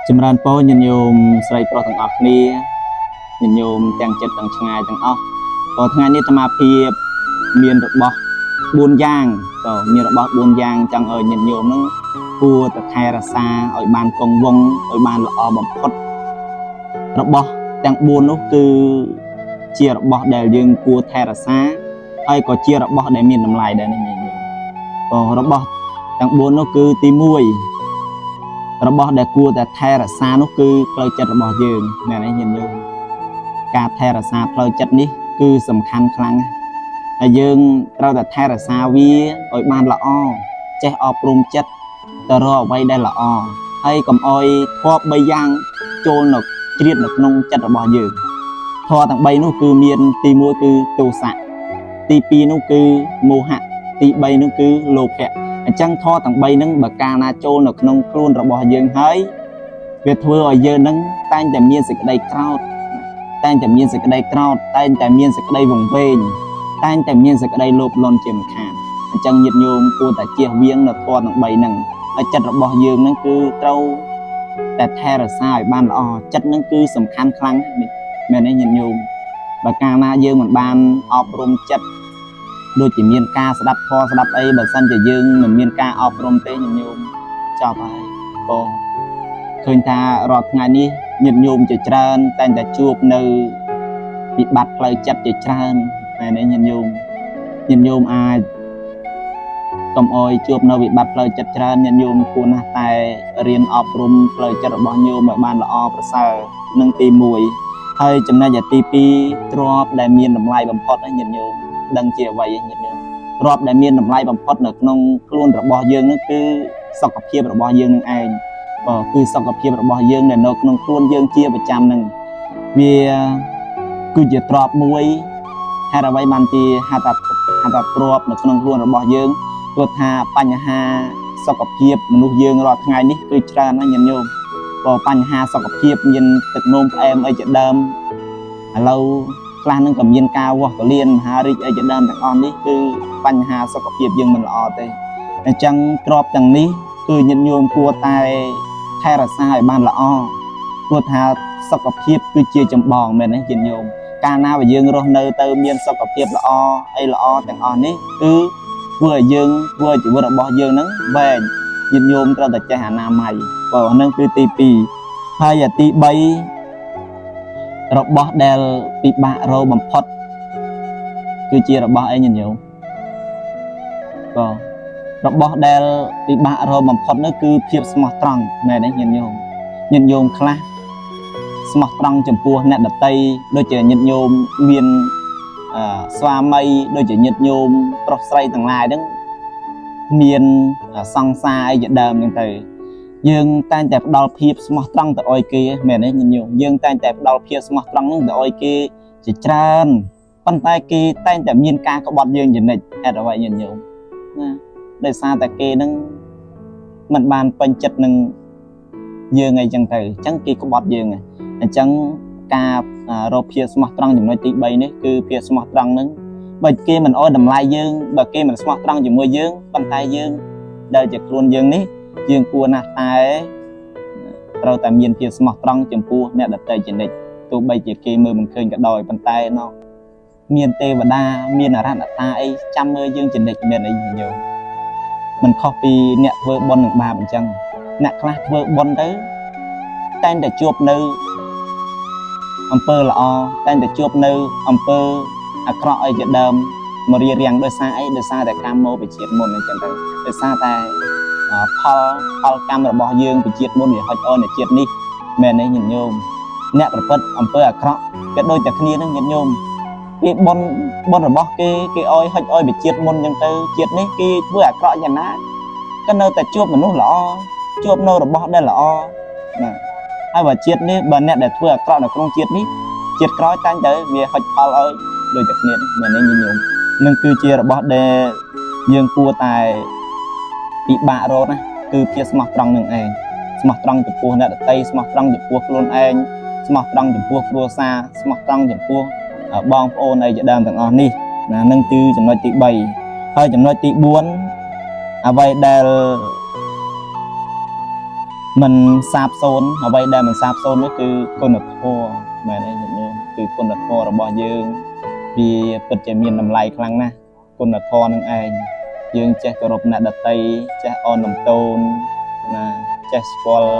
ចម្រើនពរញាតិញោមស្រីប្រុសទាំងអស់គ្នាញាតិញោមទាំងចិត្តទាំងឆ្ងាយទាំងអស់ក៏ថ្ងៃនេះអាត្មាភាពមានរបស់4យ៉ាងក៏មានរបស់4យ៉ាងចង់ឲ្យញាតិញោមហ្នឹងគួរតែថែរក្សាឲ្យបានគង់វង្សឲ្យបានល្អបំផុតរបស់ទាំង4នោះគឺជារបស់ដែលយើងគួរថែរក្សាហើយក៏ជារបស់ដែលមានតម្លៃដែរនេះញាតិញោមក៏របស់ទាំង4នោះគឺទី1 របស់ដែលគួរតែថែរក្សានោះគឺផ្លូវចិត្តរបស់យើងមែនទេញាតិញោមការថែរក្សាផ្លូវចិត្តនេះគឺសំខាន់ខ្លាំងណាស់ហើយយើងត្រូវតែថែរក្សាវាឲ្យបានល្អចេះអប់រំចិត្តទៅរកអ្វីដែលល្អហើយកុំអោយធម៌3យ៉ាងចូលនៅជ្រៀតនៅក្នុងចិត្តរបស់យើងធម៌ទាំង3នោះគឺមានទី1គឺទោសៈទី2នោះគឺមោហៈទី3នោះគឺលោភៈ អញ្ចឹងធម៌ទាំង3ហ្នឹងបើកាលណាចូលនៅក្នុងខ្លួនរបស់យើងហើយវាធ្វើឲ្យយើងហ្នឹងតែងតែមានសេចក្តីក្រោធតែងតែមានសេចក្តីក្រោធតែងតែមានសេចក្តីវង្វេងតែងតែមានសេចក្តីលោភលន់ជាមិនខានអញ្ចឹងញាតិញោមគួរតែជៀសវាងនៅធម៌ទាំង3ហ្នឹងហើយចិត្តរបស់យើងហ្នឹងគឺត្រូវតែថែរក្សាឲ្យបានល្អចិត្តហ្នឹងគឺសំខាន់ខ្លាំងណាស់មែនទេញាតិញោមបើកាលណាយើងមិនបានអប់រំចិត្ត ដូចជាមានការស្ដាប់ធម៌ស្ដាប់អីបើសិនជាយើងមិនមានការអប់រំទេញាតិញោមចប់ហើយក៏ឃើញថារាល់ថ្ងៃនេះញាតិញោមជាច្រើនតែងតែជួបនៅវិបត្តិផ្លូវចិត្តជាច្រើនតែនេះញាតិញោមញាតិញោមអាចកុំអោយជួបនៅវិបត្តិផ្លូវចិត្តច្រើនញាតិញោមគួរណាស់តែរៀនអប់រំផ្លូវចិត្តរបស់ញោមឲ្យបានល្អប្រសើរនឹងទី1ហើយចំណុចទី2ទ្រព្យដែលមានតម្លៃបំផុតណាញាតិញោមដឹងជាអ្វីឯងញាតិញោម ទ្រព្យដែលមានតម្លៃបំផុតនៅក្នុងខ្លួនរបស់យើងនោះគឺសុខភាពរបស់យើងនឹងឯងបើគឺសុខភាពរបស់យើងដែលនៅក្នុងខ្លួនយើងជាប្រចាំនឹងវាគឺជាទ្រព្យមួយហេតុអ្វីបានជាហៅថាទ្រព្យនៅក្នុងខ្លួនរបស់យើងព្រោះថាបញ្ហាសុខភាពមនុស្សយើងរាល់ថ្ងៃនេះគឺច្រើនណាស់ញាតិញោមបើបញ្ហាសុខភាពមានទឹកនោមផ្អែមអីជាដើមឥឡូវខ្លះនឹងក៏មានការវាស់កលៀនមហារីកអីជាដើមទាំងអស់នេះគឺបញ្ហាសុខភាពយើងមិនល្អទេអញ្ចឹងទ្រព្យទាំងនេះគឺញាតិញោមគួរតែថែរក្សាឲ្យបានល្អព្រោះថាសុខភាពគឺជាចម្បងមែនទេញាតិញោមកាលណាបើយើងរស់នៅទៅមានសុខភាពល្អអីល្អទាំងអស់នេះគឺធ្វើឲ្យយើងធ្វើឲ្យជីវិតរបស់យើងហ្នឹងវែងញាតិញោមត្រូវតែចេះអនាម័យបើហ្នឹងគឺទី2ហើយអាទី3របស់ដែលពិបាករកបំផុតគឺជារបស់អីញាតិញោមក៏របស់ដែលពិបាករកបំផុតនោះគឺភាពស្មោះត្រង់មែនទេញាតិញោមញាតិញោមខ្លះស្មោះត្រង់ចំពោះអ្នកដទៃដូចជាញាតិញោមមានអឺស្វាមីដូចជាញាតិញោមប្រុសស្រីទាំងឡាយហ្នឹងមានសង្សារអីជាដើមហ្នឹងទៅយើងតែងតែផ្ដល់ភាពស្មោះត្រង់ទៅឲ្យគេមែនទេញាតិញោមយើងតែងតែផ្ដល់ភាពស្មោះត្រង់ហ្នឹងទៅឲ្យគេជាច្រើនប៉ុន្តែគេតែងតែមានការក្បត់យើងជានិច្ចហេតុអ្វីញាតិញោមណាដោយសារតែគេហ្នឹងមិនបានពេញចិត្តនឹងយើងអីចឹងទៅអញ្ចឹងគេក្បត់យើងអញ្ចឹងការរកភាពស្មោះត្រង់ចំណុចទី3នេះគឺភាពស្មោះត្រង់ហ្នឹងបើគេមិនអោយតម្លៃយើងបើគេមិនស្មោះត្រង់ជាមួយយើងប៉ុន្តែយើងដែលជាខ្លួនយើងនេះយើងគួរណាស់តែត្រូវតែមានភាពស្មោះត្រង់ចំពោះអ្នកដទៃជានិច្ចទោះបីជាគេមើលមិនឃើញក៏ដោយប៉ុន្តែណោះមានទេវតាមានអរហន្តតាអីចាំមើលយើងជានិច្ចមានអីញោមមិនខុសពីអ្នកធ្វើបុណ្យនឹងបាបអញ្ចឹងអ្នកខ្លះធ្វើបុណ្យទៅតែងតែជួបនៅអំពើល្អតែងតែជួបនៅអំពើអាក្រក់អីជាដើមមករៀបរៀងដោយសារអីដោយសារតែកម្មមកពីជាតិមុនអញ្ចឹងទៅដោយសារតែផលផលកម្មរបស់យើងពីជាតិមុនវាហុចអោនៅជាតិនេះមែនទេញាតិញោមអ្នកប្រព្រឹត្តអំពើអាក្រក់ក៏ដូចតែគ្នានឹងញាតិញោមគេបុណ្យបុណ្យរបស់គេគេអោយហុចអោយពីជាតិមុនអញ្ចឹងទៅជាតិនេះគេធ្វើអាក្រក់យ៉ាងណាក៏នៅតែជួបមនុស្សល្អជួបនៅរបស់ដែលល្អណាហើយបើជាតិនេះបើអ្នកដែលធ្វើអាក្រក់នៅក្នុងជាតិនេះជាតិក្រោយតែងតែវាហុចផលឲ្យដូចតែគ្នានេះមែនទេញាតិញោមនឹងគឺជារបស់ដែលយើងគួរតែពិបាករកណាគឺភាពស្មោះត្រង់នឹងឯងស្មោះត្រង់ចំពោះអ្នកដទៃស្មោះត្រង់ចំពោះខ្លួនឯងស្មោះត្រង់ចំពោះគ្រួសារស្មោះត្រង់ចំពោះបងប្អូនអីជាដើមទាំងអស់នេះណានឹងគឺចំណុចទី3ហើយចំណុចទី4អ្វីដែល មិនសាបសូន្យអ្វីដែលមិនសាបសូន្យនោះគឺគុណធម៌មែនទេញាតិញោមគឺគុណធម៌របស់យើងវាពិតជាមានតម្លៃខ្លាំងណាស់គុណធម៌នឹងឯងយើងចេះគោរពអ្នកដទៃចេះអនលំទោនណាចេះស្គាល់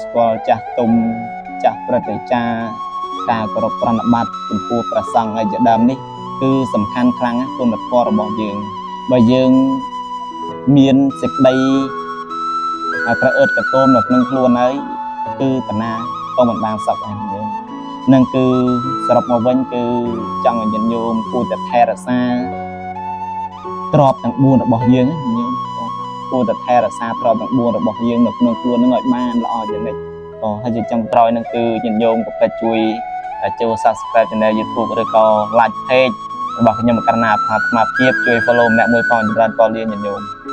ស្គាល់ចាស់ទុំចាស់ព្រឹទ្ធាចារ្យការគោរពប្រណិប័តចំពោះព្រះសង្ឃឯជាដើមនេះគឺសំខាន់ខ្លាំងណាស់គុណធម៌របស់យើងបើយើងមានសេចក្តី ក្រអឺតក្រទមនៅក្នុងខ្លួនហើយគឺតាណាក៏មិនបានសពដែរយើងនឹងគឺសរុបមកវិញគឺចង់ឲ្យញាតិញោមគួរតែថែរក្សាទ្រព្យទាំង4របស់យើងណាញោមគួរតែថែរក្សាទ្រព្យទាំង4របស់យើងនៅក្នុងខ្លួននឹងឲ្យបានល្អជានិច្ចក៏ហើយជាចុងក្រោយនឹងគឺញាតិញោមកុំភ្លេចជួយចូល Subscribe Channel YouTube ឬក៏ Like Page របស់ខ្ញុំករុណាអាត្មាភាពជួយ Follow ម្នាក់មួយផងចម្រើនពរលាញាតិញោម។